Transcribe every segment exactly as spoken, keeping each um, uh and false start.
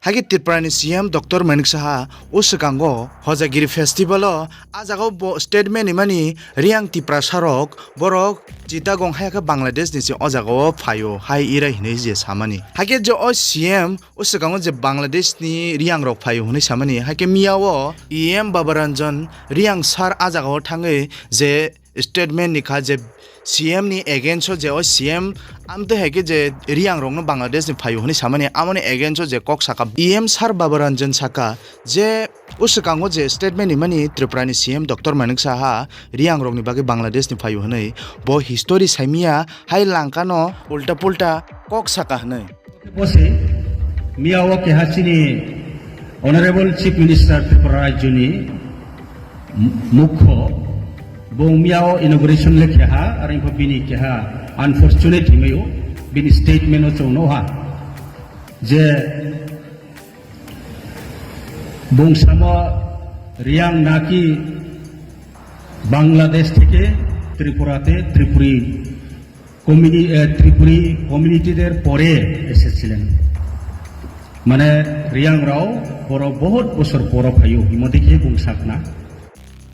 Hakhe Tripura ni C M Doctor Manik Saha o swkango Hojagiri festival o a jaga o bo statement rimani Riang Tiprasa rok borok Chittagong hai khe Bangladesh ni se o jaga o phaio hai irai hinwi je samani. Hakhe je o C M o swkango je Bangladesh ni Riang rok phaio hinwi samani. Hakhe miya o E M Babaranjan Riang sir a jaga o thangwi je statement ni kha je C M ni against o je o C M amtwi hai khe je Riang rokno Bangladesh ni phaio hinwi samani, amoni against o je kok saka E M sir Babaranjan saka je o swkango je statement rimani Tripura ni C M Doctor Manik Saha Riang rokni bagwi Bangladesh ni phaio hinwi, bo history saimiya hai langkano ulta pulta kok saka hinwi. Bose miya o keha chini Honorable Chief Minister Tripura Rajyoni mukho bo miya o inauguration le keha, arang pho bini keha unfortunate himai o bini statement o chwng no ha je bung samo Riang naki Bangladesh theke Tripura te Tripuri কমিউনি-, এ, ত্রিপুরি কমিউনিটিদের পরে এসেছিলেন। মানে রিয়াংরাও বড় বহুত বছর পর ফাইও হিমো দেখে বুং সাকনা।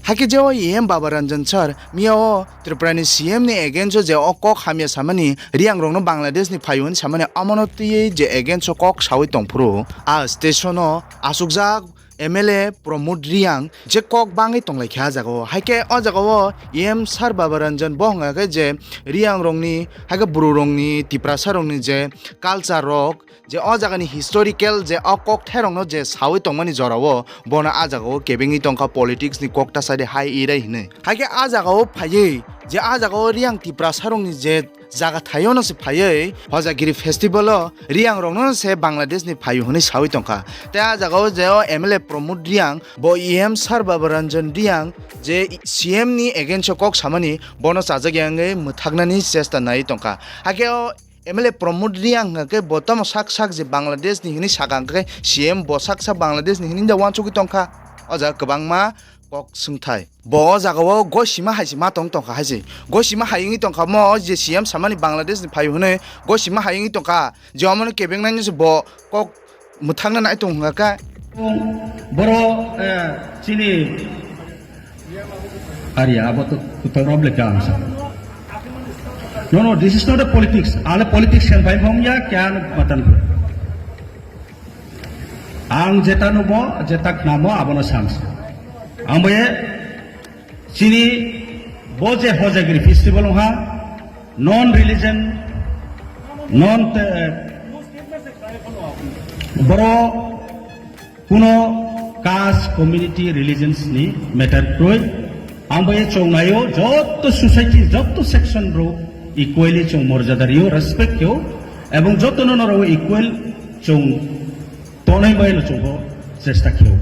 Hakhe je o E M Babaranjan sir miya o Tripura ni C M ni against o je o kok hamya samani Riang rokno Bangladesh ni phaio hinwi samani, omono twiwi je against o kok sawi tongphuru a station o asukjak M L A Pramod Riang je kok bangwi tonglaikha a jaga o. Haikhe o jaga o E M sir Babaranjan bo hwnga khe je Riang rokni, haikhe bru rokni, Tiprasa rokni je culture rok, je o jagani historical je o kokthai rokno je sawi tongmani jora o, bono a jaga o kebengwi tongkha politics ni kok tasadi hai irai hinwi. Haikhe a jaga o phaiwi je a jaga o Riang Tiprasa rokni je jaga thaio no se phaiwi Hojagiri festival o Riang rokno se Bangladesh ni phaio hinwi sawi tongkha. Tei a jaga o je o M L A Pramod Riang bo E M sir Babaranjan Riang je C M ni against o kok samani bono chajak yangwi mwthaknani chesta nai tongkha. Hakhe o M L A Pramod Riang hwnkha khe bo tamo sak sak je Bangladesh ni hinwi saka hwnkha khe C M bo sak sak Bangladesh ni hinwi da uansugwi tongkha. O jaga kwbangma kok swngthai. Bo o jaga o gosima hai se ma tong tongkha hai se. Gosima hai wngwi tongkha mo je C M samani Bangladesh ni phaio hinwi gosima hai wngwi tongkha. Je omono kebengnai no se bo kok mwthangna nai tong hwnga kha. Boro, eh, chini ari abo to kutorop le kam sa. No, no, this is not a politics. Ale politics khen bai bom ya kya matan. Ang jeta nubo, jeta khnamo, abono samsa. Ang boye chini bo je Hojagiri festival ha non religion, non te-, boro kuno caste, community, religions ni matter kroi. Ang boye chongnayo joto society, joto section ro equally chong morjada rio, respect keo, ebong joto no noro equal chong Tongnai bai no chwngbo chesta khlao.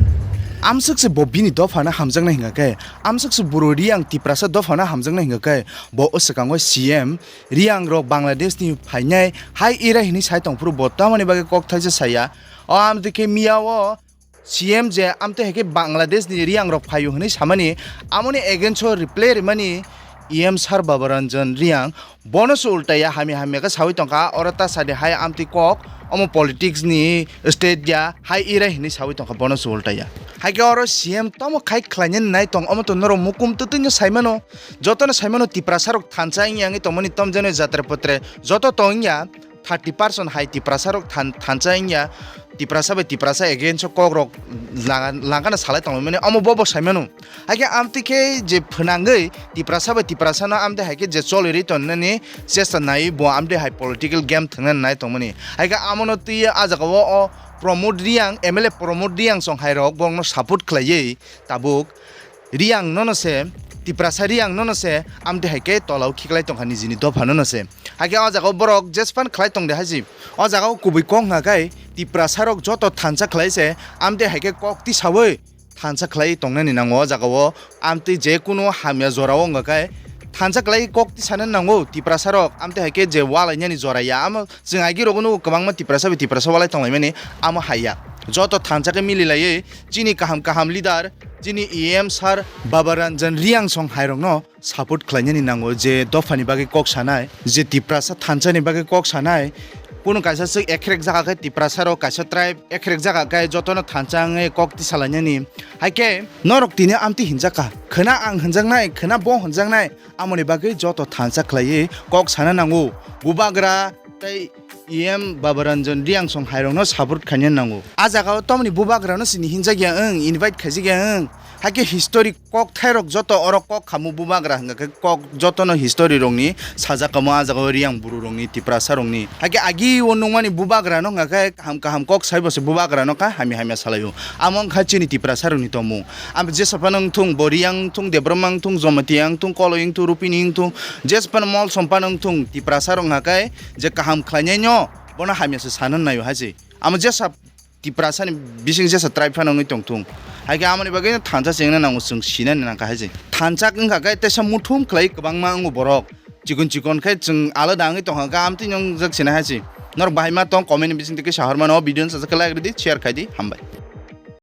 Amswk se bo bini dophano hamjaknai hwnga khe, amswk se bwrwi Riang Tiprasa dophano hamjaknai hwnga khe, bo o swkango C M Riang rok Bangladesh ni phainai hai ira hinwi sai tongphuru bo tamoni bagwi kok thaisa saya. O amtwi khe miya o C M je amtwi hai khe Bangladesh ni Riang rok phaio hinwi samani, amoni against o reply rimani E M sir Babaranjan Riang. Bono se ultaya hamya hamya khe sawi tongkha, oro ta sadi hai amtwi kok, omo politics ni state ya, hai irai hinwi sawi tongkha, bono se ultaya. Hai khe oro C M tomo khai khlainani nai tong, omo to norok mukum twtwino saimano, jotono saimano Tiprasa rok thansa wngya wngwi tongmani tomjani jatre potre, joto to wngya thirty percent hai Tiprasa rok than-, thansa wngya, Tiprasa bai Tiprasa against o kok rok langa-, langkana salai tongmani, omo bobo saimano. Haikhe amtwi khe je phwnangwi Tiprasa bai Tiprasano amtwi haikhe je cholirwi tongnani chesta naiwi bo amtwi hai political game thwngnani nai tongmani. Haikhe amono twiwi ah jagao o Pramod Riang, M L A Pramod Riang song hairok borokno support khlaiwi tabuk Riang nono se, Tiprasa Riang nono se amtwi haikhe tolao khiklai tongkha nijini dophanono se. Haikhe o jagao borok jespan khlai tongde haisi. O jagao kubui kok hwnka khe Tiprasarok joto thansa khlai se amtwi haikhe kok tisawi thansa khlai tongnani nango o jagao. Amtwi je kunu hamya jorao wngkha khe thansa khlai kok tisana nango Tiprasarok, amtwi hai khe je walainani jora ya. Amo chwng agi rogo nugo kwbangma Tiprasa bai Tiprasa walai tonglaimani, amo hai ya. Joto thansa khe mili laiwi chini kaham kaham leader, chini E M sir Babaranjan Riangsong hairokno support khlainani nango, je dophani bagwi kok sanai, je Tiprasa thansani bagwi kok sanai, Kunu kaisa swk ekhrek jaga khe Tiprasa rok kaisa tribe ekhrek jaga khe jotono thansa wngwi kok tisalainani. Hai khe norok tini amtwi hinjak kha. Khwna ang hinjaknai, khwna bo hinjaknai. Amoni bagwi joto thansa khlaiwi kok sana nango. Bubagra tei E M Babaranjan Riyangsong hairokno support khaina nango. A jagao tamni bubagrano sini hinjak ya wng, invite khaijak ya wng. Hakhe history kok thairok joto oro kok khamu bubagra hwnkha khe kok jotono history rokni sajak kamo a jagao Riyang buru rokni, Tiprasa rokni. Hakhe agi o nungmani bubagrano hwnkha khe kaham kaham kok saibo se bubagrano kha hamya hamya salaio. Amo wngkha chini Tiprasa rokni tongmung. Amo jesa phano wngthung, bo Riyang wngthung, Debbarma wngthung, Jamatia wngthung, Koloi wngthung, Rupini wngthung, jesa phano Molsom phano wngthung, Tiprasa rok hwnkha khe je kaham khlainai no, bono hamya se sana naio hai se. Amo jesa Tiprasa ni bising jesa tribe phano wngwi tongthung. Hai khe amoni bagwi thansa se wngna nango, chwng sinani nangkha hai se. Thansa wngkha khe teisa muthung khlai kwbangma wngo borok. Chikon chikon khe chwng alada wngwi tongkha khe amtwi nung jak sinai hai se. Norok bahai ma tong comment ni bising twi khe sahor mano, o video no sajak khe like rwdi, share khaidi, hambai.